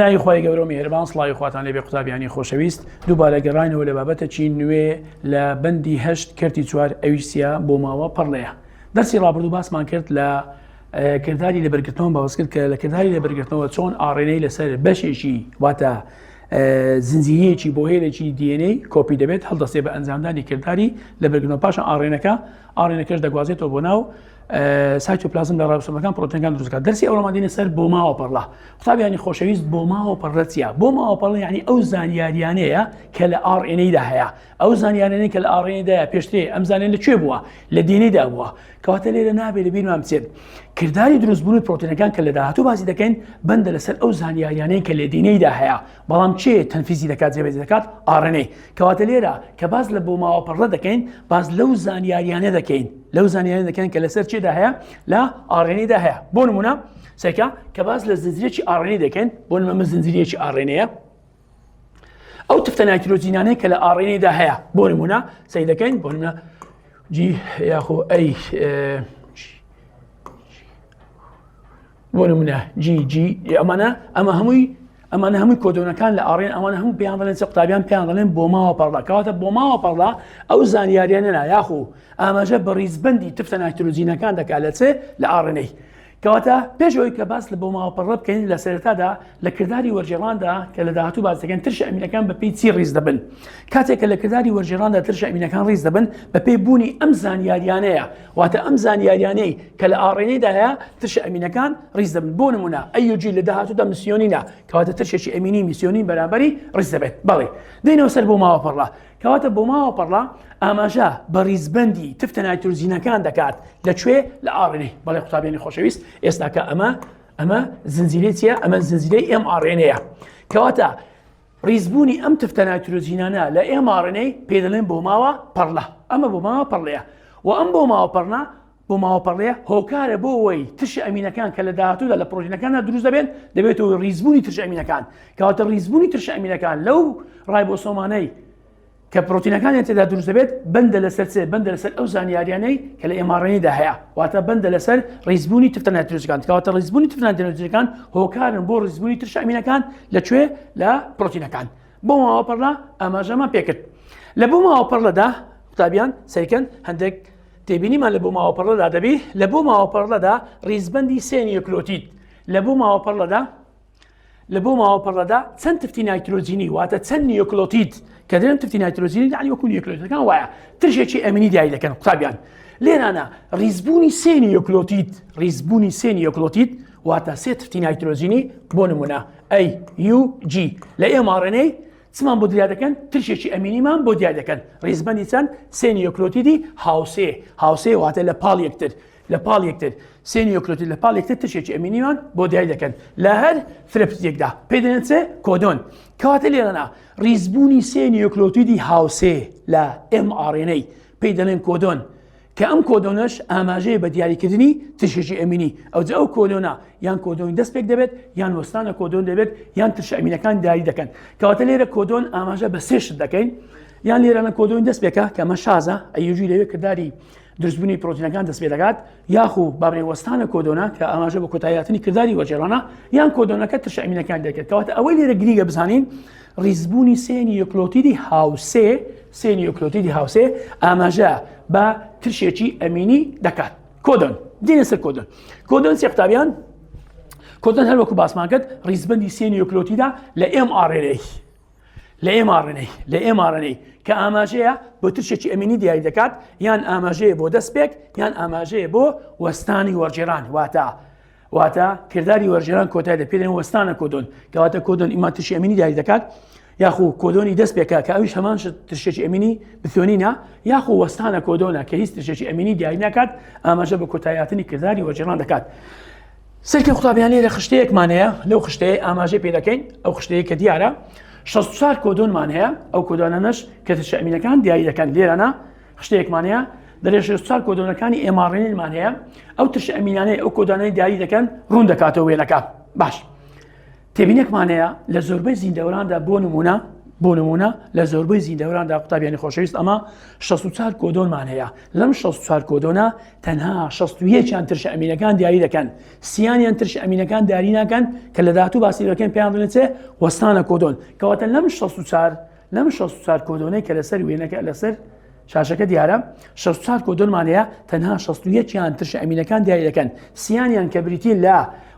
بەناوی خوای گەورە و میهرەبان سڵاوی خواتان لێبێ قوتابیانی خۆشەویست دووبارە گەڕاینەوە لە بابەتەکی نوێ لە بەندی هەشت کەرتی چوار ئەویش چیە بۆ ماوە پەڕلەیە دەرسی ڕابردوو باسمان کرد لە کرداری لەبەرگرتنەوە باس کرد کە لە کرداری لەبەرگرتنەوە چۆن RNA لەسەر بەشێکی واتە زنجیرەیەکی بۆ هێلێکی DNA کۆپی دەبێت هەڵدەستێ بە ئەنجامدانی کرداری لەبەرگرتنەوە پاشان RNA ەکە RNA ەکەش دەگوازێتەوە بۆ ناو سایتۆپلازم لە ڕایبۆسۆمەکان پرۆتینەکان دروست دەکات دەرسی ئەوڕۆمان دێنە سەر بۆماوە پەڕڵە قوتابیانی خۆشەویست بۆماوە پەڕڵە چییە بۆماوە پەڕڵە یعنی ئەو زانیاریانەیە کە لە RNA دا هەیە ئەو زانیارانەی کە لە RNA دایە پێشترێ ئەم زانیان لە کوێ بووە لە DNA دا بووە کەواتە لێرە نابێت لە بیرمان بچێت کرداری دروستبوونی پرۆتینەکان کە لە داهاتوو باسی دەکەین بەندە لەسەر ئەو زانیاریانەی کە لە DNA دا هەیە بەڵام کێ تەنفیزی دەکات جێبەجێ دەکات RNA کەواتە لێرە کە باس لە بۆماوە پەڕڵە دەکەین باس لەو زانیاریانە دەکەین لەو زانیاریانە دەکەین کە لەسەر چێدا هەیە لە RNA دا هەیە بۆ نمونە سەیرکە کە باس لە زنجیرێکی RNA دەکەین بۆ نمونە ئەمە زنجیرێکی RNA یە ئەو تفتە نایترۆجینانەی کە لە RNA دا هەیە بۆ نمونە سەیر دەکەین بۆ نمونە G یاخۆ A بۆ نمونە G G ئەمانە ئەمە هەمووی ئەمانە هەمووی کۆدۆنەکان لە RNA ئەمانە هەموو پێیان دەڵێن چ قوتابیان پێیان دەڵێن بۆ ماوە پەڕڵا کەواتە بۆ ماوە پەڕڵا ئەو زانیاریانە نا یاخو ئاماژە بە ڕیزبندی تفتە نایترۆجینەکان دەکات لە چێ لە RNA کەواتە پێش ئەوەی کە باس لە بۆماوە پەڕە بکەین لە سەرەتادا لە کرداری وەرگێڕاندا کە لە داهاتوو باس دەکەین ترشە ئەمینەکان بەپێی چی ڕیز دەبن کاتێک کە لە کرداری وەرگێڕاندا ترشە ئەمینەکان ڕیز دەبن بەپێی بوونی ئەم زانیاریانەیە واتە ئەم زانیاریانەی کە لە RNA دا هەیە ترشە ئەمینەکان ڕیز دەبن بۆ نمونە AUG لە داهاتوودا میسیۆنینە کەواتە ترشێکی ئەمینی میسیۆنین بەرامبەری ڕیز دەبێت بەڵێ دێنەوە سەر بۆماوە پەڕە کەواتە بۆماوە پەڕە ئاماژە بە ڕیزبەندی تفتە نایترۆجینەکان دەکات لە کوێ لە RNA بەڵێ قوتابیانی خۆشەویست ئێستاکە ئەمە ئەمە زنجیرەی چییە ئەمە زنجیرەی ئێم RNA یە کەواتە ڕیزبوونی ئەم تفتە نایترۆجینانە لە mRNA پێ دەڵێن بۆماوە پەڕلە ئەمە بۆماوە پەڕلەیە و ئەم بۆماوە پەڕنە بۆماوە پەڕلەیە هۆکارە بۆ ئەوەی ترشە ئەمینەکان کە لە داهاتوودا لە پرۆتینەکاندا دروست دەبێن دەبێتەوە ڕیزبوونی ترشە ئەمینەکان کەواتە ڕیزبوونی ترشە ئەمینەکان لەو ڕایبۆسۆمانەی کە پرۆتینەکانیان تێدا دروست دەبێت بەندە لەسەر چێ بەندە لەسەر ئەو زانیاریانەی کە لە mRNA دا هەیە واتە بەندە لەسەر ڕیزبوونی تفتە نایترۆجەکان کەواتە ڕیزبوونی تفتە نایترۆجەکان هۆکارن بۆ ڕیزبوونی ترشە ئەمینەکان لە کوێ لە پرۆتینەکان بۆ ماوە پەڕە ئاماژەمان پێکرد لە بۆ ماوە پەڕلەدا قوتابیان سەیرکەن هەندێک تێبینیمان لە بۆ ماوە پەڕلەدا دەبی لە بۆ ماوە پەڕلەدا ڕیزبندی سێ نیوکلۆتید لە بۆ ماوە پەڕلەدا لە بۆ ماوە پەڕەدا چەند تفتی نایترۆجینی واتە چەند نیوکلۆتید کە دەێن تفتی نایترۆجینی یعنی وەکو نیوکلۆتیدەکان وایە ترشێکی ئەمینی دیاری دەکەن قوتابیان لێرانە ڕیزبوونی سێ نیوکلۆتید ڕیزبوونی سێ نیوکلۆتید واتە سێ تفتی نایترۆجینی بۆ نمونە A U G لە mRNA چمان بۆ دیار دەکەن ترشێکی ئەمینیمان بۆ دیار دەکەن ڕیزبەندی چەند سێ نیوکلۆتیدی هاوسێ هاوسێ واتە لە پاڵ یەکتر لە پاڵ یەکتر سێ نیوکلۆتید لە پاڵ یەکتر ترشێکی ئەمینیمان بۆ دیاری دەکەن لە هەر فرەپتێکدا پێی دەڵێن چ کۆدۆن کەواتە لێرەنا ڕیزبوونی سێ نیوکلۆتیدی هاوسێ لە mRNA پێی دەڵێن کۆدۆن کە ئەم کۆدۆنەش ئاماژەیە بە دیاریکردنی ترشێکی ئەمینی ئەوجا ئەو کۆدۆنە یان کۆدۆنی دەست پێک دەبێت یان وەستانە کۆدۆن دەبێت یان ترشە ئەمینەکان دیاری دەکەن کەواتە لێرە کۆدۆن ئاماژە بە سێ شت دەکەین یان لێرانە کۆدۆنی دەست پێکە کە ئەمە شازە AUG لەوێ کرداری دروستبوونی پرۆتینەکان دەست پێ دەکات یاخو بابرێ وەستانە کۆدۆنە کە ئاماژە بە کۆتاییهاتنی کرداری وەرگێڕانە یان کۆدۆنەکە ترشە ئەمینەکان دەکرێت کەواتە ئەوەی لێرە گرینگە بزانین ڕیزبوونی سێ نیوکلۆتیدی هاوسێ سێ نیوکلۆتیدی هاوسێ ئاماژە بە ترشێکی ئەمینی دەکات کۆدۆن دێنە سەر کۆدۆن کۆدۆن سێ قوتابیان کۆدۆن هەر وەکو باسمان کرد ڕیزبندی سێ نیوکلۆتیدا لە mRNA لە mRNA لە mRNA کە ئاماژەیە بۆ ترشێکی ئەمینی دیاری دەکات یان ئاماژەیە بۆ دەستپێک یان ئاماژەیە بۆ وەستانی وەرگێران واتە واتە کرداری وەرگێران کۆتای دە پێ وەستانە کۆدۆن کەواتە کۆدۆن ئیما ترشی ئەمینی دیاری دەکات یاخو کۆدۆنی دەست پێکە کە ئەویش هەمان ترشێکی ئەمینی میسیۆنینە یاخو وەستانە کۆدۆنە کە هیچ ترشێکی ئەمینی دیاری ناکات ئاماژە بە کۆتایاتنی کرداری وەرگێران دەکات. سەیرکەن قوتابیان لێرە خشتەیەکمان هەیە لەو خشتەیە ئاماژەی پێ دەکەین ئەو خشتەیە کە دیارە 64 کۆدۆنمان هەیە ئەو کۆدۆنانەش کە ترشە ئەمینەکان دیاری دەکەن لێرانە خشتەیەکمان هەیە دەرێ 64 کۆدۆنەکانی mRNA مان هەیە ئەو ترشە ئەمینانەی ئەو کۆدانەی دیاری دەکەن ڕوون دەکاتەوە وێنەکە باش تێبینێکمان هەیە لە زۆربەی زیندەوەراندا بۆ نمونە. بۆ نمونە لە زۆربەی زیندەوەراندا قوتابیانی خۆشەویست ئەمە 64 کۆدۆنمان هەیە لەم 64 کۆدۆنە تەنها 61 یان ترشە ئەمینەکان دیاری دەکەن سیانیان ترش ئەمینەکان دیاری ناکەن کە لە داهاتوو باسی دەکەن پێیان دەڵێن چێ وەستانە کۆدۆن کەواتە لەم 64 لەم 64 کۆدۆنەی کە لەسەر وێنەکە لەسەر شاشەکە دیارە 64 کۆدۆنمان هەیە تەنها 61 یان ترشە ئەمینەکان دیاری دەکەن سیانیان کە بریتین لە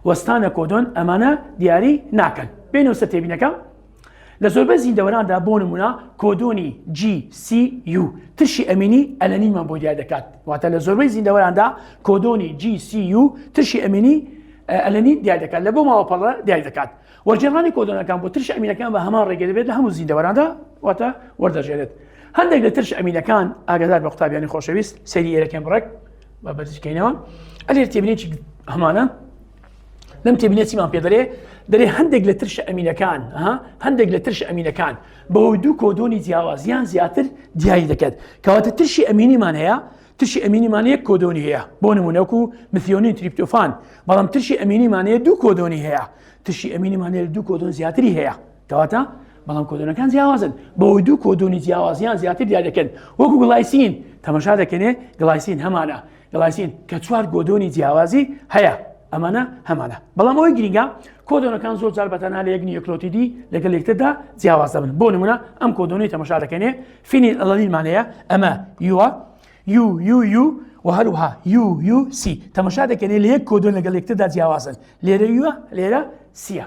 وەستانە کۆدۆن ئەمانە دیاری ناکەن بینەوە سەر تێبینەکە لە زۆربەی زیندەوەراندا بۆ نمونە کۆدۆنی GCU ترشی ئەمینی ئەلەنینمان بۆ دیار دەکات واتە لە زۆربەی زیندەوەراندا کۆدۆنی GCU ترشی ئەمینی ئەلەنین دیار دەکات لە بۆ ماوە پەڕە دیار دەکات وەرگێڕانی کۆدۆنەکان بۆ ترش ئەمینەکان بە هەمان ڕێگە دەبێت لە هەموو زیندەوەراندا واتە وەردەژێرێت هەندێک لە ترش ئەمینەکان ئاگادار بە قوتابیانی خۆشەویست سەیری ئێرەکەن بڕێک بە بەرزکەینەوە ئەلێر تێبینێکی هەمانە لەم تێبینە چیمان پێ دەرێ دەرێ هەندێک لە ترشە ئەمینەکان هەندێک لە ترش ئەمینەکان بەهۆی دوو کۆدۆنی جیاواز یان زیاتر دیاری دەکات کەواتە ترشی ئەمینیمان هەیە ترشی ئەمینیمان یەک کۆدۆنی هەیە بۆ نمونەکو میثیۆنین تریپتۆفان بەڵام ترشی ئەمینیمان هەیە دوو کۆدۆنی هەیە ترشی ئەمینیمان هەیە دوو کۆدۆن زیاتری هەیە کەواتە بەڵام کۆدۆنەکان جیاوازن بەوەی دوو کۆدۆنی جیاوازیان زیاتر دیار دەکەن وەکو گڵایسین تەمەشا دەکەنێ گڵایسین هەمانە گلایسین کە چوار کۆدۆنی جیاوازی هەیە ئەمانە هەمانە بەڵام ئەوەی گرنگە کۆدۆنەکان زۆر جار بەتەنها لە یەک نیوکلۆتیدی لەگەڵ یەکتردا جیاواز دەبن بۆ نمونە ئەم کۆدۆنەی تەمەشا دەکەنێ فینیل ئەلەنینمان هەیە ئەمە یوە U U U و هەروها U U C تەمەشا دەکەنێ لە یەک کۆدۆن لەگەڵ یەکتردا جیاوازن لێرە یوە لێرە سیە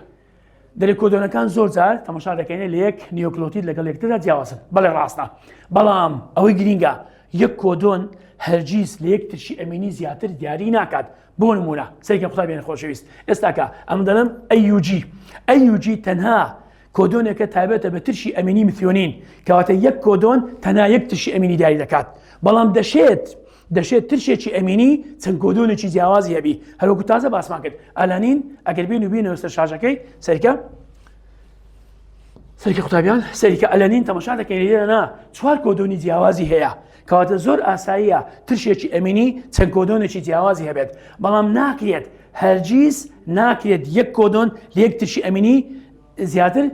دەرێ کۆدۆنەکان زۆر جار تەمەشا دەکەینە لە یەک نیۆکلۆتید لەگەڵ یەکتردا جیاوازن بەڵێ ڕاستە بەڵام ئەوەی گرینگە یەک کۆدۆن هەرگیز لە یەک ترشی ئەمینی زیاتر دیاری ناکات بۆ نمونە سەیرکە قوتابیانی خۆشەویست ئێستاکە ئەم دەڵێم AUG AUG تەنها کۆدۆنێکە تایبەتە بە ترشی ئەمینی میثیۆنین کەواتە یەک کۆدۆن تەنها یەک ترشی ئەمینی دیاری دەکات بەڵام دەشێت دەشێت ترشێکی ئەمینی چەند کۆدۆنێکی جیاوازی هەبی هەروەکو تازە باسمان کرد ئالانین ئەگەر بین و بینەوە سەر شاشەکەی سەرکە سەرکە قوتابیان سەریکە ئەلەنین تەمەشا دەکەین لێرە نا چوار کۆدۆنی جیاوازی هەیە کەواتە زۆر ئاساییە ترشێکی ئەمینی چەند کۆدۆنێکی جیاوازی هەبێت بەڵام ناکرێت هەرگیز ناکرێت یەک کۆدۆن لە یەک ترشی ئەمینی زیاتر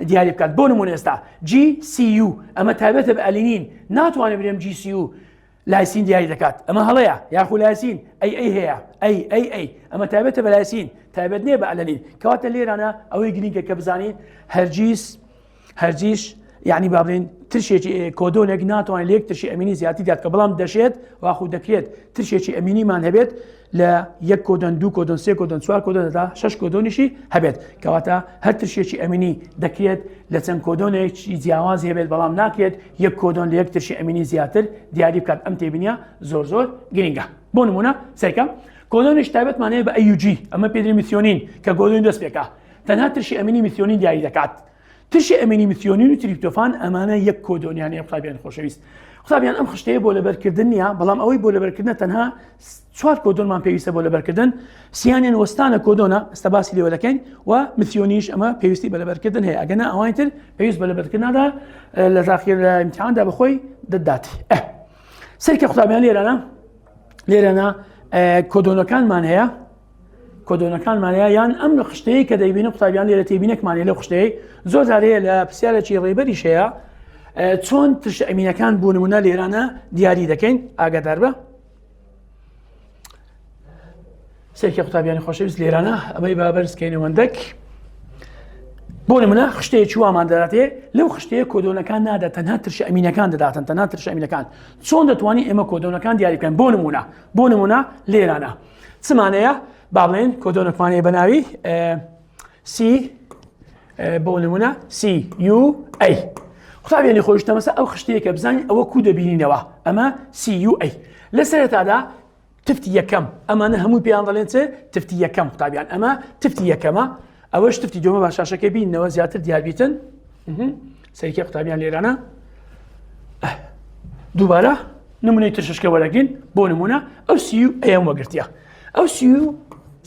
دیاری بکات بۆ نمونە ئێستا GCU ئەمە تایبەتە بە ئەلینین ناتوانێت برێم GCU لایسین دیاری دەکات ئەمە هەڵەیە یاخو لایسین A A هەیە A A A ئەمە تایبەتە بە لایسین تایبەت نییە بە ئەلەنین کەواتە لێرانە ئەوەی گرنگە کە بزانین هەرگیز هەرگیز یعنی با بڵێن ترشێکی کۆدۆنێک ناتوانێت لێک ترشی ئەمینی زیاتر دیات کە بەڵام دەشێت واخو دەکرێت ترشێکی ئەمینیمان هەبێت لە یەک کۆدۆن دوو کۆدۆن سێ کۆدۆن چوار کۆدۆن هەتا شەش کۆدۆنیشی هەبێت کەواتە هەر ترشێکی ئەمینی دەکرێت لە چەند کۆدۆنێکی جیاواز هەبێت بەڵام ناکرێت یەک کۆدۆن لە یەک ترشی ئەمینی زیاتر دیاری بکات ئەم تێبینە زۆر زۆر گرنگە بۆ نمونە سەیرکە کۆدۆنیش تایبەتمان هەیە بە AUG ئەمە پێدرێ میثیۆنین کە کۆدۆنی دەست پێکا تەنها ترشی ئەمینی میثیۆنین دیاری دەکات ترشی ئەمینی میثیۆنین و تریپتۆفان ئەمانە یەک کۆدۆنیان هەیە قوتابیان خۆشەویست قوتابیان ئەم خشتەیە بۆ لەبەرکردن نییە بەڵام ئەوەی بۆ لەبەرکردنە تەنها چوار کۆدۆنمان پێویستە بۆ لەبەرکردن سیانیان وەستانە کۆدۆنە ئێستا باسی لێوە دەکەین و میثیۆنیش ئەمە پێویستی بە لەبەرکردن هەیە ئەگەنا ئەوانی تر پێویست بە لەبەرکردندا لە داخل لە ئیمتحاندا بەخۆی دەدات سەرکە قوتابیان لێرانە لێرەنا کۆدۆنەکانمان هەیە کۆدۆنەکانمان هەیە یان ئەم خشتەیە کە دەیبینن قوتابیان لێرە تێبینێکمان لەو خشتەیە زۆر جارەیە لە پرسیارێکی ڕێبەریش هەیە چۆن ترشە ئەمینەکان بۆ نمونە لێرانە دیاری دەکەین ئاگادار بە سێکی قوتابیانی خۆشەویست لێرانە ئەمەی با بەرزکەینەوەندەک بۆ نمونە خشتەیەکی وامان دەداتێ لەو خشتەیە کۆدۆنەکان نادات تەنها ترشە ئەمینەکان دەداتن تەنها ترشە ئەمینەکان چۆن دەتوانین ئێمە کۆدۆنەکان دیاری بکەین بۆ نمونە بۆ نمونە لێرانە چمانەیە با بڵێن کۆدۆنەکمان هەیە بە ناوی C بۆ نمونە C U A قوتابیانی خۆش تەمەسە ئەو خشتەیە کە بزانین ئەوە کو دەبینینەوە ئەمە C U A لە سەرەتادا تفتی یەکەم ئەمانە هەموو پێیان دەڵێن چ تفتی یەکەم قوتابیان ئەمە تفتی یەکەمە ئەوەش تفتی دووەمە با شاشەکەی بینەوە زیاتر دیاربیتن سەرکە قوتابیان لێرانە دووبارە نمونەی ترششکە وەرەگرین بۆ نمونە ئەو C U A م وەگرتیە ئەو C U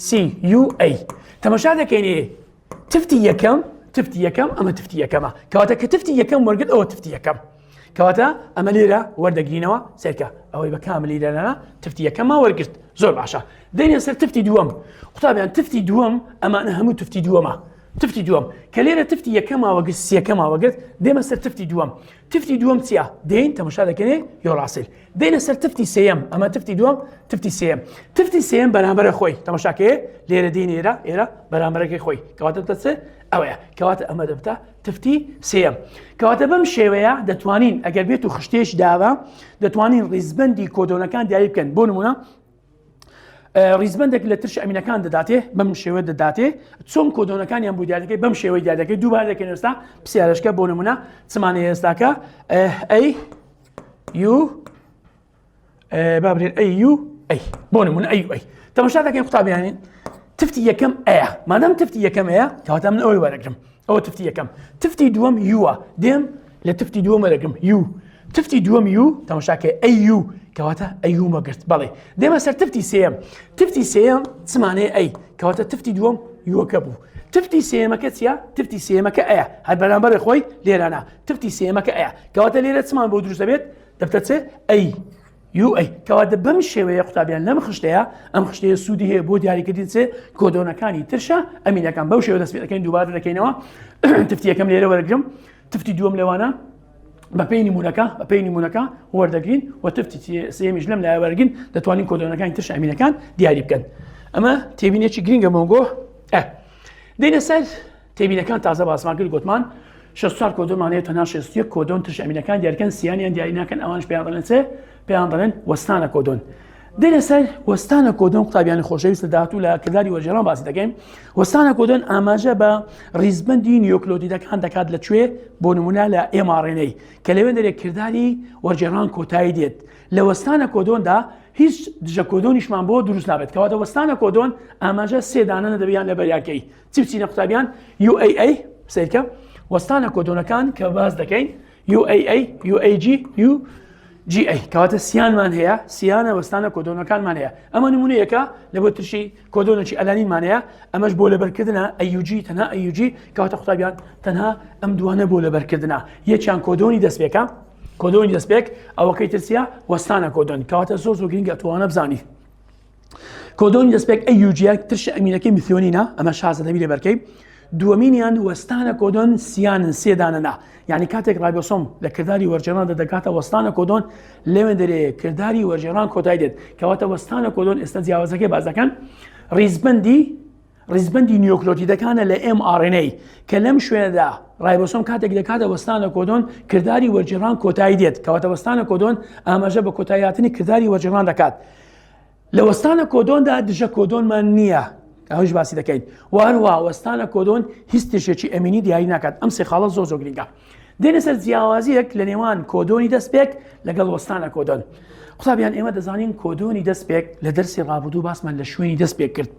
C U A تەمەشا دەکەینێ تفتی یەکەم تفتی یەکەم ئەمە تفتی یەکەمە کەواتە کە تفتی یەکەم وەرگرت ئەوە تفتی یەکەم کەواتە ئەمە لێرە وەردەگرینەوە سەیرکە ئەوەی بە کاملی لێرەنا تفتی یەکەمە وەرگرت زۆر باشە دێنە سەر تفتی دووەم قوتابیان تفتی دووەم ئەمانە هەموو تفتی دووەمە. تفتی دووەم کە لێرە تفتی یەکەماوە گرت سیەکەماوە گرت دێمە سەر تفتی دووەم تفتی دووەم چییە؟ دێین تەمەشا دەکەنێ یۆراسیل دێنە سەر تفتی سێیەم ئەمە تفتی دووەم تفتی سێیەم تفتی سێیەم بەرامبەرە خۆی تەمەشاکەیە لێرە دێین ئێرە ئێرە بەرامبەرەکەی خۆی کەواتە دەبتە چ ئەوەیە کەواتە ئەمە دەبتە تفتی سێیەم کەواتە بەم شێوەیە دەتوانین ئەگەر بێت و خشتێش داوە دەتوانین ڕیزبندی کۆدۆنەکان دیاری بکەن بۆ نمونە ڕیزبندێک لە ترش ئەمینەکان دەداتێ بەم شێوە دەداتێ چۆن کۆدۆنەکانیان بۆ دیارەکەی بەم شێوەی دیارەکەی دووبار دەکەین ئێستا پرسیارەشکە بۆ نمونە چمانە ئێستاکە A U با بڵێن A U A بۆ نمونە A U A تەماشا دەکەین قوتابیانی تفتی یەکەم ئەیە مادەم تفتی یەکەم ئەیە کەواتە من ئەوەی وەرەگرم ئەوە تفتی یەکەم تفتی دووەم U ە دێم لە تفتی دووەم وەرەگرم U تفتی دووەم U تەماشاکەی A U کەواتە A U مەگرت بەڵێ دێمە سەر تفتی سێم تفتی سێم چمانەیە A کەواتە تفتی دووەم U ەکە بوو تفتی سێمەکە چیە تفتی سێمەکە ئەیە هەر بەرامبەر خۆی لێرانە تفتی سێمەکە ئەیە کەواتە لێرە چمان بۆ دروست دەبێت دەبتە چ A U A کەواتە بەم شێوەیە قوتابیان لەم خشتەیە ئەم خشتەیە سوودی هەیە بۆ دیاریکردنی چ کۆدۆنەکانی ترشە ئەمینەکان بەو شێوە دەست پێ دەکەین دووبارە دەکەینەوە تفتی یەکەم لێرە وەرگرم تفتی دووەم لەوانە بەپێی نمونەکە بەپێی نمونەکە وەردەگرین و تفتی سێمیش لەم لای وەرگین دەتوانین کۆدۆنەکانی ترش ئەمینەکان دیاری بکەن ئەمە تێبینێکی گرنگە مۆنگۆ دێنە سەر تێبینەکان تازە باسمان کرد گوتمان 64 کۆدۆنمان هەیە تەنها 61 کۆدۆن ترش ئەمینەکان دیارکەن سیانیان دیاری ناکەن ئەوانش پێیان دەڵێن چێ پێیان دەڵێن وەستانە کۆدۆن. دێنە سەر وەستانە کۆدۆن قوتابیانی خۆشەویست لە داهاتوو لە کرداری وەرگێڕان باسی دەکەین وەستانە کۆدۆن ئاماژە بە ڕیزبندی نیۆکلۆدیدەکان دەکات لە کوێ بۆ نمونە لە mRNA کە لەوێ دەرێک کرداری وەرگێڕان کۆتایی دێت لە وەستانە کۆدۆندا هیچ دژە کۆدۆنیشمان بۆ دروست نابێت کەواتە وەستانە کۆدۆن ئاماژە سێدانە نەدەبیان لە بەریاکەی چی بچینە قوتابیان UAA سیرکە وەستانە کۆدۆنەکان کە باس دەکەین UAA UAG UGA کەواتە سیانمان هەیە سیانە وەستانە کۆدۆنەکانمان هەیە ئەمە نمونەیەکە لە بۆ ترشی کۆدۆنێکی ئەلانینمان هەیە ئەمەش بۆ لەبەرکردنە AUG تەنها AUG کەواتە قوتابیان تەنها ئەم دوانە بۆ لەبەرکردنە یەکیان کۆدۆنی دەستپێکە کۆدۆنی دەستپێک ئەوەکەی ترسیە وەستانە کۆدۆن کەواتە زۆر زۆر گرنگە توانە بزانی کۆدۆنی دەستپێک AUG یە ترشە ئەمینەکەی میثیۆنینە ئەمە شازە دەبی لەبەرکەی دووەمینیان وەستانە کۆدۆن سیانن سێدانەنا یعنی کاتێک ڕایبۆسۆم لە کرداری وەرجێڕاندا دەگاتە وەستانە کۆدۆن لەوێن دەرێ کرداری وەرجێڕان کۆتای دێت کەواتە وەستانە کۆدۆن ئێستا جیاوازەکەی بازەکان ڕیزبندی ڕیزبەندی نیۆکلۆتیدەکانە لە mRNA کە لەم شوێنەدا ڕایبۆسۆم کاتێک دەکاتە وەستانە کۆدۆن کرداری وەرجێڕان کۆتایی دێت کەواتە وەستانە کۆدۆن ئاماژە بە کۆتایی هاتنی کرداری وەرجێڕان دەکات لە وەستانە کۆدۆندا دژە کۆدۆنمان نییە ئەوش باسی دەکەین و هەروە وەستانە کۆدۆن هیچ ترشێکی ئەمینی دیاری ناکات ئەم سێ خاڵە زۆر زۆر گرنگە دێنە سەر جیاوازیەک لە نێوان کۆدۆنی دەستپێک لەگەڵ وەستانە کۆدۆن قوتابیان ئێمە دەزانین کۆدۆنی دەستپێک لە دەرسی ڕابردوو باسمان لە شوێنی دەستپێک کرد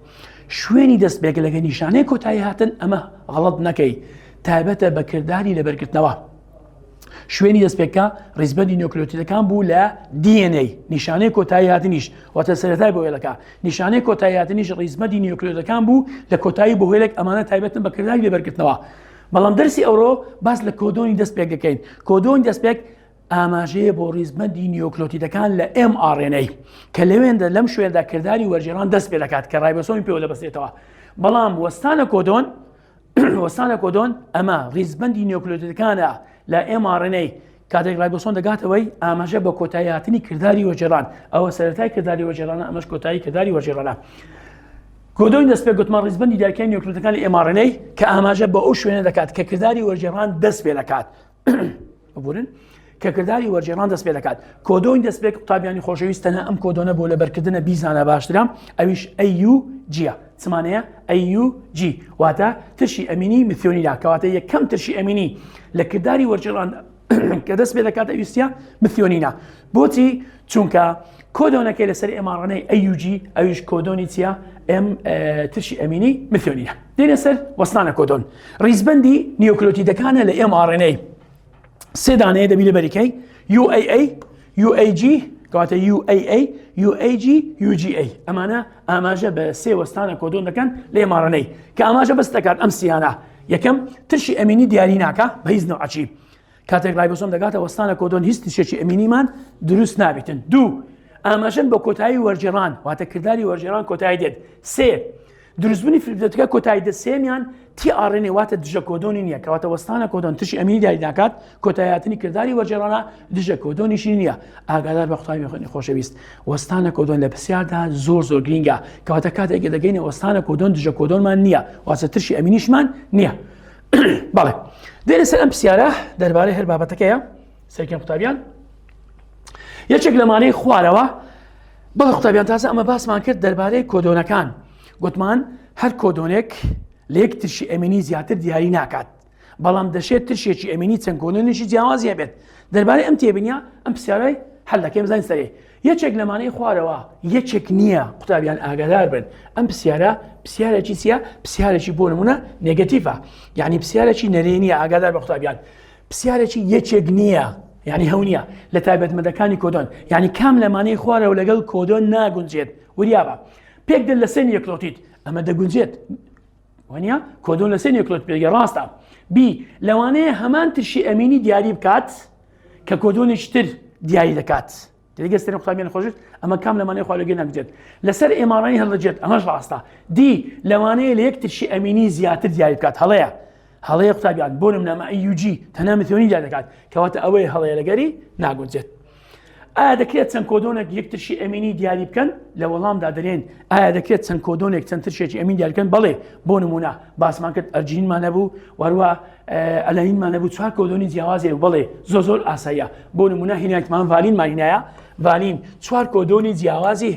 شوێنی دەستپێک لەگە نیشانەی کۆتایی هاتن ئەمە غەڵەت نەکەی تایبەتە بە کرداری لەبەرگرتنەوە شوێنی دەستپێکە ڕیزبەندی نیۆکلۆتیدەکان بوو لە DNA نیشانەی کۆتایی هاتنیش واتە سەرەتای بۆ هێلەکە نیشانەی کۆتایی هاتنیش ڕیزبەندی نیۆکلۆتەکان بوو لە کۆتایی بۆ هێلێک ئەمانە تایبەتن بە کرداری لەبەرگرتنەوە بەڵام دەرسی ئەوڕۆ باس لە کۆدۆنی دەستپێک دەکەین کۆدۆنی دەستپێک ئاماژەیە بۆ ڕیزبەندی نیۆکلۆتیدەکان لە mRNA کە لەوێندە لەم شوێندا کرداری وەرگێڕان دەست پێ دەکات کە ڕایبۆسۆمی پێوە دەبەستێتەوە بەڵام وەستانە کۆدۆن وەستانە کۆدۆن ئەمە ڕیزبەندی نیۆکلۆتیدەکانە لە mRNA کاتێک ڕایبۆسۆم دەگاتەوەی ئاماژە بە کۆتایی هاتنی کرداری وەرگێڕان ئەوە سەرەتای کرداری وەرگێڕانە ئەمەش کۆتایی کرداری وەرگێڕانە کۆدۆنی دەستپێک گوتمان ڕیزبەندی دیارکردنی نیۆکلۆتەکانی mRNA کە ئاماژە بە ئەو شوێنە دەکات کە کرداری وەرگێڕان دەست پێ دەکات ببورن کە کرداری وەرگێڕان دەست پێ دەکات کۆدۆنی دەستپێک قوتابیانی خۆشەویست تەنها ئەم کۆدۆنە بۆ لەبەرکردنە بیزانە باشترە ئەویش AUG ە چمانەیە AUG واتە ترشی ئەمینی میثیۆنیدا کەواتە یەکەم ترشی ئەمینی لە کرداری وەرگێڕان کە دەست پێ دەکات ئەویستە میثیۆنینە بۆچی چونکە کۆدۆنەکەی لەسەر mRNA AUG ئەویش کۆدۆنی چییە ئەم ترشی ئەمینی میثیۆنینە دێنە سەر وەستانە کۆدۆن ڕیزبندی نیۆکلۆتیدەکانە لە mRNA سێ دانەیە دەبی لە بەریکەی UAA UAG کەواتە UAA UAG UGA ئەمانە ئاماژە بە سێ وەستانە کۆدۆن دەکەن لە mRNA کە ئاماژە بەس دەکات ئەم سیانە یەکەم ترشی ئەمینی دیاری ناکە بە هیچ نەوعەکی کاتێک ڕایبۆسۆم دەگاتە وەستانە کۆدۆن هیچ ترشێکی ئەمینیمان دروست نابێتن دوو ئاماژەن بە کۆتایی وەرجێڕان واتە کرداری وەرجێڕان کۆتایی دێت سێ. دروستبوونی flip ەکە کۆتایی دە سێمیان tRNA واتە دژە کۆدۆنی نییە کەواتە وەستانە کۆدۆن ترشی ئەمینی دیاری ناکات کۆتایاتنی کرداری وەرگێڕانە دژە کۆدۆنیشی نییە ئاگادار بە قوتابی خوێنی خۆشەویست وەستانە کۆدۆن لە پرسیاردا زۆر زۆر گرینگە کەواتە کاتێک دەگەینە وەستانە کۆدۆن دژە کۆدۆنمان نییە واتە ترشی ئەمینیشمان نییە بەڵێ دێنە سەر ئەم پرسیارە دەربارەی هەر بابەتەکەیە سەرکەم قوتابیان یەکێک لەمانەی خوارەوە بەڵێ قوتابیان تازە ئەمە باسمان کرد دەربارەی کۆدۆنەکان گوتمان هەر کۆدۆنێک لە یەک ترشی ئەمینی زیاتر دیاری ناکات بەڵام دەشێت ترشێکی ئەمینی چەند کۆدۆنێکی جیاوازی هەبێت دەربارەی ئەم تێبینە ئەم پرسیارەی حل دەکەین بزانین سەرێ یەکێک لەمانەی خوارەوە یەکێک نییە قوتابیان ئاگادار بن ئەم پرسیارە پرسیارێکی چییە پرسیارێکی بۆ نمونە negative ە یعنی پرسیارێکی نەرێنیە ئاگادار بە قوتابیان پرسیارێکی یەکێک نییە یعنی هەو نییە لە تایبەتمەندەکانی کۆدۆن یعنی کام لەمانەی خوارەوە لەگەڵ کۆدۆن ناگونجێت وریابە پێک دێت لە سێ نیوکلۆتید ئەمە دەگونجێت وانە کۆدۆن لە سێ نیوکلۆتید پێگە ڕاستە بی لەوانەیە هەمان ترشی ئەمینی دیاری بکات کە کۆدۆنێکی تر دیاری دەکات تێگە سەر قوتابیان خۆشت ئەمە کام لەمانەیە خوارەگە ناگونجێت لەسەر mRNA هەڵدەجێت ئەمەش ڕاستە دی لەوانەیە لە یەک ترشی ئەمینی زیاتر دیاری بکات هەڵەیە هەڵەیە قوتابیان بۆ نمونە AUG تەنها میتیۆنین دیاری دەکات کەواتە ئەوەی هەڵەیە لەگەری ناگونجێت. ئایا دەکرێت چەند کۆدۆنێک یەک ترشی ئەمینی دیاری بکەن لە وەڵامدا دەرێن ئایا دەکرێت چەند کۆدۆنێک چەند ترشێکی ئەمین دیاری بکەن بەڵێ بۆ نمونە باسمان کرد ئەرجینمان هەبوو وەروە ئەلەنینمان هەبوو چوار کۆدۆنی جیاوازێ بەڵێ زۆر زۆر ئاساییە بۆ نمونە هینایتمان ڤالینمان هینایە ڤالین چوار کۆدۆنی جیاوازی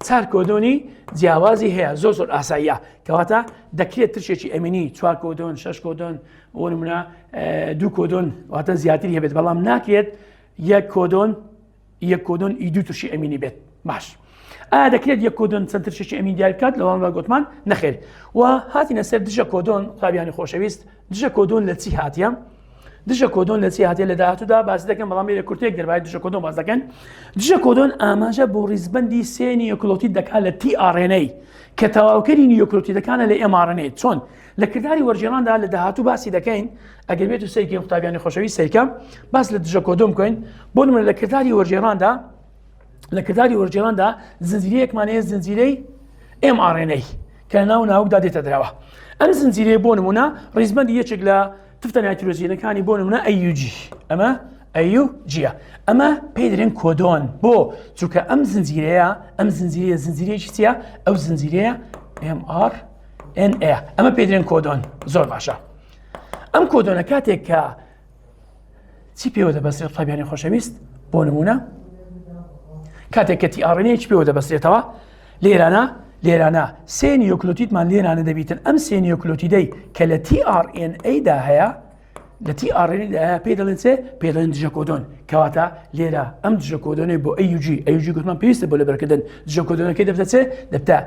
چار کۆدۆنی جیاوازی هەیە زۆر زۆر ئاساییە کەواتە دەکرێت ترشێکی ئەمینی چوار کۆدۆن شش کۆدۆن بۆ نمونە دوو کۆدۆن واتە زیاتری هەبێت بەڵام ناکرێت یەک کۆدۆن یەک کۆدۆن ئی دوو ترشی ئەمینی بێت باش ئایا دەکرێت یەک کۆدۆن چەند ترشێکی ئەمین دیاری بکات لە وەڵامدا گوتمان نەخێر و هاتینە سەر دژە کۆدۆن قوتابیانی خۆشەویست دژە کۆدۆن لە چی هاتیە دژە کۆدۆن لە چی هاتیە لە داهاتوودا باس دەکەم بەڵام لێرە کورتێک دەربارەی دژە کۆدۆن باس دەکەن دژە کۆدۆن ئاماژە بۆ ڕیزبەندی سێ نیوکلۆتید دەکات لە tRNA کە تەواوکەری نیوکلۆتیدەکانە لە mRNA چۆن لە کرداری وەرگێڕاندا لە داهاتوو باسی دەکەین ئەگەر بێت و سەیرکەین قوتابیانی خۆشەویست سەیرکە باس لە دژە کۆدۆن بکەین بۆ نمونە لە کرداری وەرگێڕاندا لە کرداری وەرگێڕاندا زنجیرەیەکمان هەیە زنجیرەی mRNA کە لە ناو ناوکدا دێتە دراوە ئەم زنجیرەیە بۆ نمونە ڕیزبەندی یەکێک لە تفتە نایترۆجینەکانی بۆ نمونە AUG ئەمە AUG ە ئەمە پێی دەرێن کۆدۆن بۆ چونکە ئەم زنجیرەیە ئەم زنجیرەیە زنجیرەیەکی چییە ئەو زنجیرەیە mRNA ئەمە پێی دەرێن کۆدۆن زۆر باشە ئەم کۆدۆنە کاتێک کە چی پێوە دەبەسترێت قوتابیانی خۆشەویست بۆ نمونە کاتێک کە tRNA ی پێوە دەبەسترێتەوە لێرانە لێرانە سێ نیوکلۆتیدمان لێرانە دەبیتن ئەم سێ نیوکلۆتیدەی کە لە tRNA دا هەیە لە tRNA دا هەیە پێی دەڵێن چێ پێی دەڵێن دژە کۆدۆن کەواتە لێرە ئەم دژە کۆدۆنەی بۆ AUG AUG گوتمان پێویستە بۆ لەبەرکردن دژە کۆدۆنەکەی دەبتە چێ دەبتە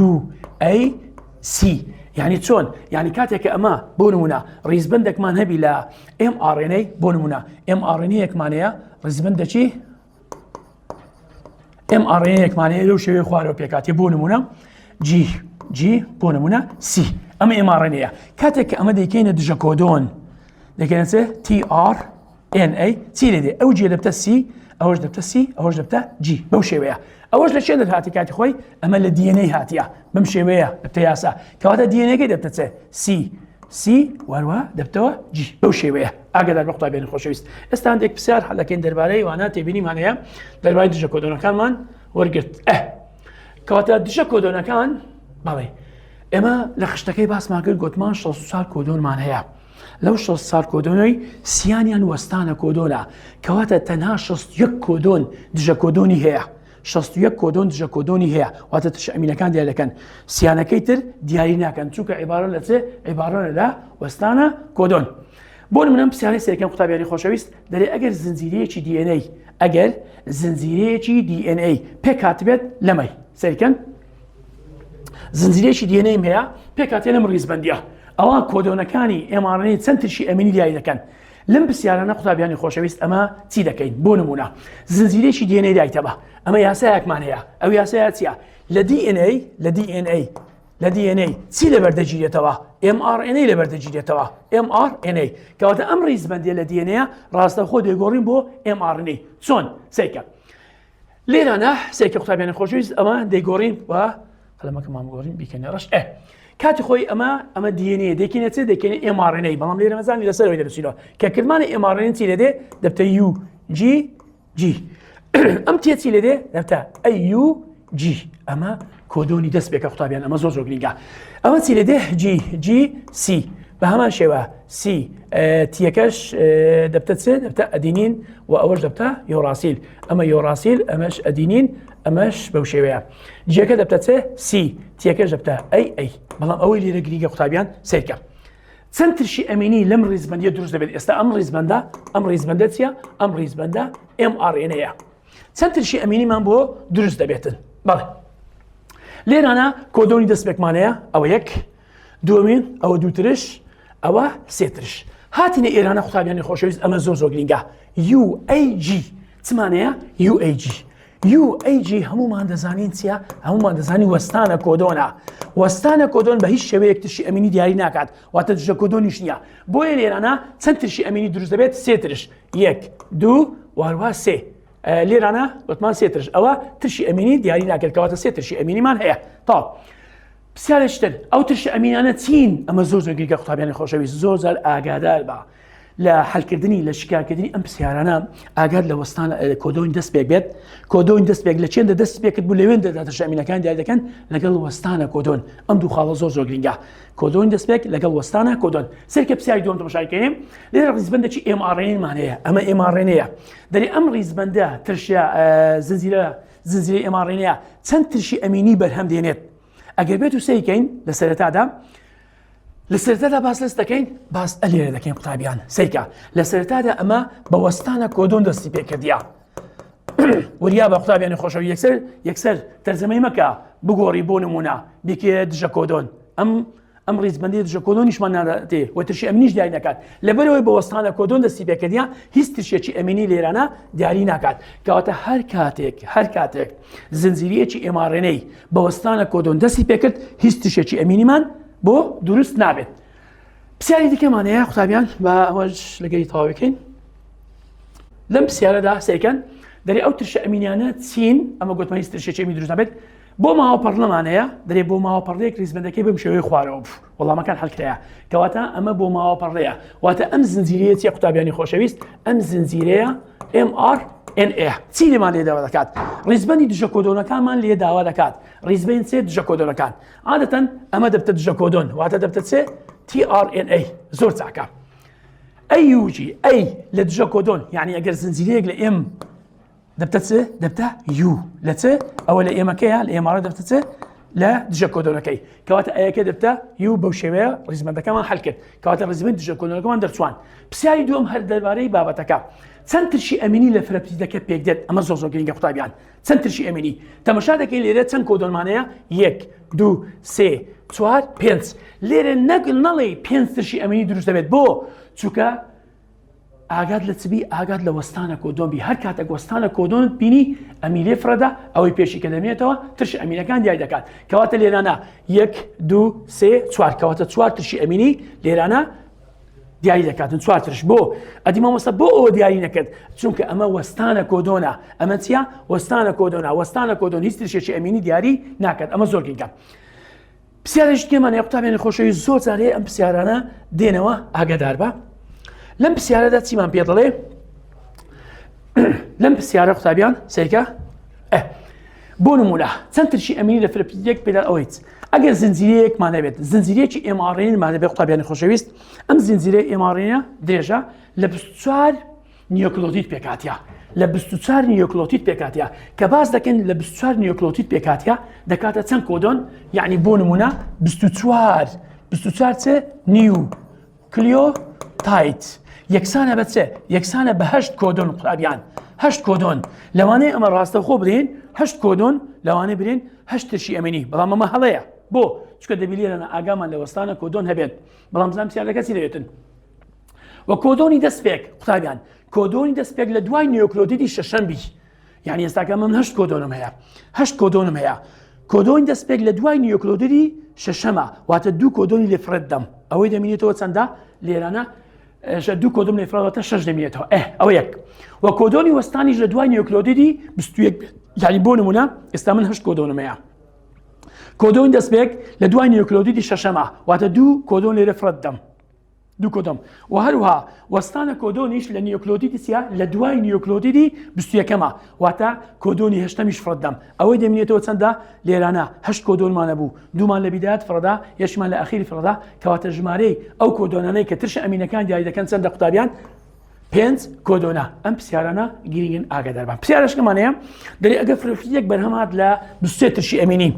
UAC یعنی چۆن یعنی کاتێک کە ئەمە بۆ نمونە ڕیزبندێکمان هەبی لە mRNA بۆ نمونە mRNA یەکمان هەیە ڕیزبندێکی mRNA یەکمان هەیە لەو شێوەی خوارەوە پێکاتێ بۆ نمونە G G بۆ نمونە C ئەمە mRNA یە کاتێک کە ئەمە دەیکەینە دژە کۆدۆن دەکەینە چێ tRNA چی لێ دێ ئەو G دەبتە C ئەوەش دەبتە C ئەوەش دەبتە G بەو شێوەیە ئەوەش لە چێ دەهاتی کاتی خۆی ئەمە لە DNA هاتیە بەم شێوەیە دەبتە یاسا کەواتە DNA ەکەی دەبتە چێ C C وەروە دەبتەوە G بەو شێوەیە ئاگادار بە قوتابیانی خۆشەویست ئێستا هەندێک پرسیار حەلەکەین دەربارەی وانە تێبینیمان هەیە دەربارەی دژە کۆدۆنەکانمان وەرگرت ئە کەواتە دژە کۆدۆنەکان بەڵێ ئێمە لە خشتەکەی باسمان کرد گوتمان 64 کۆدۆنمان هەیە لەو 64 کۆدۆنەی سیانیان وەستانە کۆدۆنە کەواتە تەنها 61 کۆدۆن دژە کۆدۆنی هەیە 61 کۆدۆن دژە کۆدۆنی هەیە واتە ترش ئەمینەکان دیاری دەکەن سیانەکەی تر دیاری ناکەن چونکە عیبارە لە چێ عیبارە لە وەستانە کۆدۆن بۆ نمونە پرسیاری سێکەم قوتابیانی خۆشەویست دەرێ ئەگەر زنجیرەیەکی DNA ئەگەر زنجیرەیەکی DNA پێک هاتبێت لەمەی سەیرکەن زنجیرەیەکی DNA هەیە پێکاتێ لەم ڕیزبندیە ئەوە کۆدۆنەکانی mRNA چەند ترشی ئەمینی دیاری دەکەن لەم پرسیارانە قوتابیانی خۆشەویست ئەمە چی دەکەین بۆ نمونە زنجیرەیەکی DNA دایتەوە ئەمە یاسایەکمان هەیە ئەو یاسایە چییە لە DNA لە DNA لە DNA چی لەبەر دەگیرێتەوە mRNA لەبەر دەگیرێتەوە mRNA کەواتە ئەم ڕیزبەندیە لە DNA ڕاستەوخۆ دەگۆڕین بۆ mRNA چۆن سەیرکە لێرانە سەیرکە قوتابیانی خۆشەویست ئەمە دەیگۆڕین و قەلەمەکەمان بگۆڕین بیکەنە ڕەش ئێ کاتی خۆی ئەمە ئەمە DNA دەکەینە چێ دەکەینە mRNA بەڵام لێرە مەزانی لەسەرەوەی دەنووسینەوە کە کردمانە mRNA چی لێ دێ دەبتە U G G ئەم T چی لێ دێ دەبتە A U G ئەمە کۆدۆنی دەست پێکە قوتابیان ئەمە زۆر زۆر گرنگە ئەمە چی لێ دێ G G C بە هەمان شێوە C T یەکەش دەبتە چێ دەبتە ئەدینین و ئەوەش دەبتە یۆراسیل ئەمە یۆراسیل ئەمەش ئەدینین ئەمەش بەو شێوەیە G یەکە دەبتە چێ C T یەکەش دەبتە A A بەڵام ئەوەی لێرە گرنگە قوتابیان سەیرکە چەند ترشی ئەمینی لەم ڕیزبندیە دروست دەبێت ئێستا ئەم ڕیزبندە ئەم ڕیزبندە چییە ئەم ڕیزبندە mRNA چەند ترشی ئەمینیمان بۆ دروست دەبێتن بەڵێ لێرانە کۆدۆنی دەستپێکمانەیە ئەوە یەک دووەمین ئەوە دوو ترش ئەوە سێ ترش هاتینە ئێرانە قوتابیانی خۆشەویست ئەمە زۆر زۆر گرنگە UAG چمانەیە UAG UAG هەمومان دەزانین چییە هەمومان دەزانین وەستانە کۆدۆنە وەستانە کۆدۆن بە هیچ شێوەیەک ترشی ئەمینی دیاری ناکات واتە دژە کۆدۆنیش نییە بۆیە لێرانە چەند ترشی ئەمینی دروست دەبێت سێ ترش یەک دوو واروا سێ لێرانە وتمان سێ ترش ئەوە ترشی ئەمینی دیاری ناکرد کەواتە سێ ترشی ئەمینیمان هەیە تا پرسیارێکی تر ئەو ترشە ئەمینانە چین ئەمە زۆر زۆر گرنگە قوتابیانی خۆشەویست زۆر زار ئاگادار بە لە حلکردنی لە شکارکردنی ئەم پرسیارانە ئاگات لە وەستان کۆدۆین دەست پێک بێت کۆدۆین دەست پێک لە چێندە دەست پێکرد بوو لەوێن دەدا ترشە ئەمینەکان دیار دەکەن لەگەڵ وەستانە کۆدۆن ئەم دوو خاڵە زۆر زۆر گرنگە کۆدۆین دەست پێک لەگەڵ وەستانە کۆدۆن سەرکە پرسیاری دووەم تەماشاکەین لێرە ڕیزبندێکی mRNA مان هەیە ئەمە mRNA دەری ئەم ڕیزبندە ترشە زنجیرە زنجیرەی mRNA چەند ترشی ئەمینی بەرهەم دێنێت ئەگەر بێت و سەیکەین لە سەرەتادا لە سەرەتادا باس لەس دەکەین باس ئەلێرە دەکەین قوتابیان سەیکە لە سەرەتادا ئەمە بە وەستانە کۆدۆن دەستی پێکردیا وریا بە قوتابیانی خۆشەوی یەکسەر یەکسەر تەرجەمەی مەکە بگۆڕی بۆ نمونە بیکێ دژە کۆدۆن ئەم ئەم ڕیزبەندی دژە کۆدۆنیشمان ناداتێ و ترشی ئەمینیش دیاری ناکات لەبەرەوەی بە وەستانە کۆدۆن دەستی پێکردە هیچ ترشێکی ئەمینی لێرانە دیاری ناکات کەواتە هەر کاتێک هەر کاتێک زنجیرەیەکی mRNA بە وەستانە کۆدۆن دەستی پێکرد هیچ ترشێکی ئەمینیمان بۆ دروست نابێت پرسیاری دیکەمان هەیە قوتابیان بە ئەوەش لەگەری تەواویکەین لەم پرسیارەدا سەیرکەن دەرێ ئەو ترشە ئەمینیانە چین ئەمە گوتمان هیچ ترشێکی ئەمین دروست نابێت بۆ ماوە پەڕلەمان هەیە دەرێ بۆ ماوە پەڕەیەک ریزبندەکەی بەم شێوەی خوارەوە بوو وەڵامەکان حەلکرایە کەواتە ئەمە بۆ ماوە پەڕەیە واتە ئەم زنجیرەیە چیە قوتابیانی خۆشەویست ئەم زنجیرەیە mRNA چی لێمان لێ داوا دەکات ڕیزبندی دژە کۆدۆنەکانمان لێ داوا دەکات ڕیزبند سێ دژە کۆدۆنەکان عادەتەن ئەمە دەبتە دژە کۆدۆن واتە دەبتە چێ tRNA زۆر چاکە AUG A لە دژە کۆدۆن یعنی ئەگەر زنجیرەیەک لە M دەبتە چ؟ دەبتە U لە چ؟ ئەوە لە M ەکەیە لە M ڕ دەبتە چ؟ لە دژە کۆدۆنەکەی کەواتە A یەکە دەبتە U بەو شێوەیە ڕیزبەندەکەمان حل کرد کەواتە ڕیزبند دژە کۆدۆنەکەمان دەرچوان پرسیاری دووەم هەر دەربارەی بابەتەکە چەند ترشی ئەمینی لە فرەپتیدەکە پێک دێت ئەمە زۆر زۆر گرنگە قوتابیان چەند ترشی ئەمینی تەمەشا دەکەین لێرە چەند کۆدۆنمانەیە یەک دوو سێ چوار پێنج لێرە نەک نەڵێ پێنج ترشی ئەمینی دروست دەبێت بۆ چونکە ئاگات لە چ بی ئاگات لە وەستانە کۆدۆن بی هەر کاتێک وەستانە کۆدۆنت بینی ئەمی لێ فرەدا ئەوەی پێشی کە دەمێنێتەوە ترش ئەمینەکان دیاری دەکات کەواتە لێرانە یەک دوو سێ چوار کەواتە چوار ترشی ئەمینی لێرانە دیاری دەکاتن چوار ترش بۆ ئەدی مامۆستا بۆ ئەوە دیاری نەکرد چونکە ئەمە وەستانە کۆدۆنە ئەمە چییە وەستانە کۆدۆنا وەستانە کۆدۆن هیچ ترشێکی ئەمینی دیاری ناکات ئەمە زۆر گرنگە پرسیارێکی تێمان هەیە قوتابیانی خۆشەویست زۆر جار هەیە ئەم پرسیارانە دێنەوە ئاگادار بە لەم پرسیارەدا چیمان پێ دەڵێ لەم پرسیارە قوتابیان سەیرکە بۆ نمونە چەند ترشی ئەمینی لە فرەپیدێک پێدا ئەوەیت ئەگەر زنجیرەیەکمان هەبێت زنجیرەیەکی mRNA مان هەبێت قوتابیانی خۆشەویست ئەم زنجیرەی mRNA درێژە لە 24 نیۆکلۆتید پێکهاتیە لە 24 نیۆکلۆتید پێکهاتیە کە باس دەکەن لە 24 نیۆکلۆتید پێکهاتیە دەکاتە چەند کۆدۆن یعنی بۆ نمونە 24 24 چ نیو کلیۆتایت یەکسانە بە چێ یەکسانە بە هەشت کۆدۆن قوتابیان هەشت کۆدۆن لەوانەیە ئەمە ڕاستەوخۆ برێن هەشت کۆدۆن لەوانەیە برێن هەشت ترشی ئەمینی بەڵام ئەمە هەڵەیە بۆ چونکە دەبی لێرە ئاگامان لە وەستانە کۆدۆن هەبێت بەڵام زان پرسیارەکە چی دەوێتن و کۆدۆنی دەستپێک قوتابیان کۆدۆنی دەستپێک لە دوای نیۆکلۆتیدی شەشەم بی یعنی ئێستاکە من هەشت کۆدۆنم هەیە هەشت کۆدۆنم هەیە کۆدۆنی دەستپێک لە دوای نیۆکلۆتیدی شەشەمە واتە دوو کۆدۆنی لێ فرەت دەم ئەوەی دەمینێتەوە چەندە لێرانە دوو کۆدۆم لێ فرەتە شەش دەمینێتەوە ئە ئەوە یەک و کۆدۆنی وەستانیش لە دوای نیۆکلۆتیدی 21 بێت یعنی بۆ نمونە ئێستا من هەشت کۆدۆنم هەیە. کۆدۆن دەستپێک لە دوای نیوکلۆتیدی شەشەمە واتە دوو کۆدۆن لێرە فڕەت دەم دوو کۆدۆن و هەروها وەستانە کۆدۆنیش لە نیوکلۆتیدی چیە لە دوای نیوکلۆتیدی بیستویەکەمە واتە کۆدۆنی هەشتەمیش فڕەت دەم ئەوەی دەمینێتەوە چەندە لێرانە هەشت کۆدۆنمانە بوو دوومان لە بیدایەت فڕەدا یەکمان لە ئەخیری فڕەدا کەواتە ژمارەی ئەو کۆدۆنانەی کە ترشە ئەمینەکان دیاری دەکەن چەندە قوتابیان پێنج کۆدۆنە ئەم پرسیارانە گرنگن ئاگادار بن پرسیارشکەمان هەیە دەری ئەگەر فرەپتیدێک بەرهەم هات لە 23 ترشی ئەمینی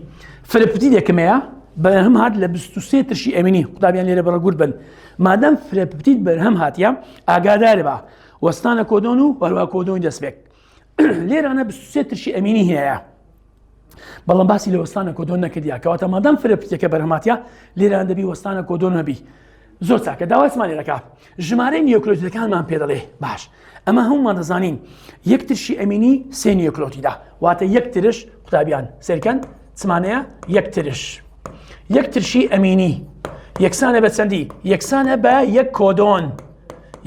فرەپتیدێکم هەیە بەرهەم هات لە 23 ترشی ئەمینی قوتابیان لێرە بەڕگورد بن مادەم فرەپتید بەرهەم هاتیە ئاگادار بە وەستانە کۆدۆن و هەروە کۆدۆن دەستپێک لێرانە 23 ترشی ئەمینی هەیە بەڵام باسی لە وەستانە کۆدۆن نەکردیا کەواتە مادام فرەپتەکە بەرهەماتە لێران دەبی وەستانە کۆدۆن هەبی زۆر چاکە داوایمان لێ دەکات ژمارەی نیۆکلۆتیدەکانمان پێ دەڵێ باش ئەمە هەمومان دەزانین یەک ترشی ئەمینی سێ نیۆکلۆتیدا واتە یەک ترش قوتابیان سێرکەن چمانەیە یەک ترش یەک ترشی ئەمینی یەکسانە بە چەندی یەکسانە بە یەک کۆدۆن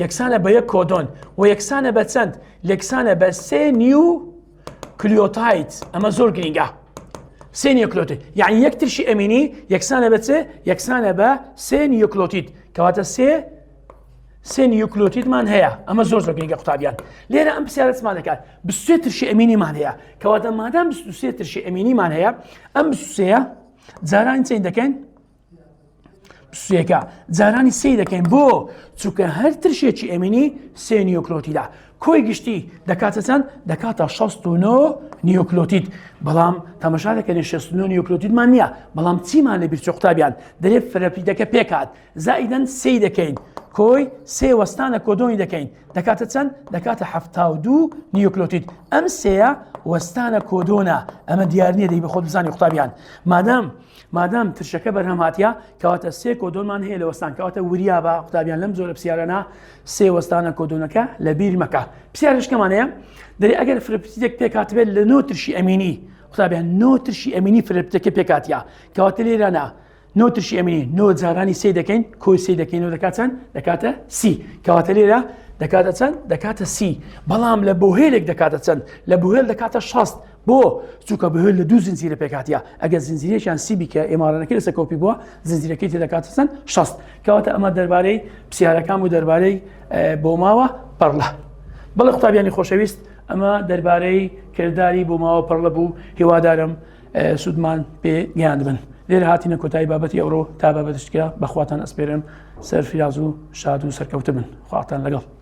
یەکسانە بە یەک کۆدۆن و یەکسانە بە چەند یەکسانە بە سێ نیو کلیۆتاید ئەمە زۆر گرنگە سێ نیوکلۆتید یعنی یەک ترشی ئەمینی یەکسانە بە چێ یەکسانە بە سێ نیوکلۆتید کەواتە سێ سێ نیوکلۆتیدمان هەیە ئەمە زۆر زۆر گرنگە قوتابیان لێرە ئەم پرسیارە چمان دەکات 23 ترشی ئەمینیمان هەیە کەواتە مادام 23 ترشی ئەمینیمان هەیە ئەم 23 جاران چین دەکەین سێکە جارانی سێ دەکەین بۆ چونکە هەر ترشێکی ئەمینی سێ نیۆکلۆتیدا کۆی گشتی دەکاتە چەند دەکاتە 69 نیۆکلۆتید بەڵام تەمەشا دەکەن 69 نیۆکلۆتیدمان نییە بەڵام چیمان لە بیرچۆ قوتابیان دەرێ فرەپیدەکە پێکات زائیدەن سێی دەکەین کۆی سێ وەستانە کۆدۆنی دەکەین دەکاتە چەند دەکاتە 72 نیوکلۆتید ئەم سێیە وەستانە کۆدۆنە ئەمە دیار نییە دەی بە خۆت بزانانی قوتابیان مادام مادام ترشەکە بەرهەم هاتیە کەواتە سێ کۆدۆنمان هەیە لە وەستان کەواتە وریا بە قوتابیان لەم زۆرە پرسیارانە سێ وەستانە کۆدۆنەکە لە بیر مەکە پرسیارشکەمان هەیە دەری ئەگەر فرەپتیدێک پێکهاتبێت لە نۆ ترشی ئەمینی قوتابیان نۆ ترشی ئەمینی فرەپتەکە پێکاتیا کەواتە لێرانە نۆ ترشی ئەمینی نۆ جارانی سێ دەکەین کۆی سێ دەکەینەوە دەکات چەند دەکاتە سی کەواتە لێرە دەکاتە چەند دەکاتە سی بەڵام لە بۆهێلێک دەکاتە چەند لە بۆهێل دەکاتە شەست بۆ چونکە بەهۆی لە دوو زنجیرە پێکهاتیە ئەگەر زنجیرێکیان سی بیکە ئێمارەکەی لەسەر کۆپی بووە زنجیرەکەی تێ دەکاتە چەند 60 کەواتە ئەمە دەربارەی پرسیارەکان و دەربارەی بۆماوە پەڕلە بەڵێ قوتابیانی خۆشەویست ئەمە دەربارەی کرداری بۆماوە پەڕلە بوو هیوادارم سوودمان پێ گەیاندبن لێرە هاتینە کۆتایی بابەتی ئەوڕۆ تا بابەتشکە بەخواتان ئەسپێرم سەرفراز و شاد و سەرکەوتبن خواتان لەگەڵ.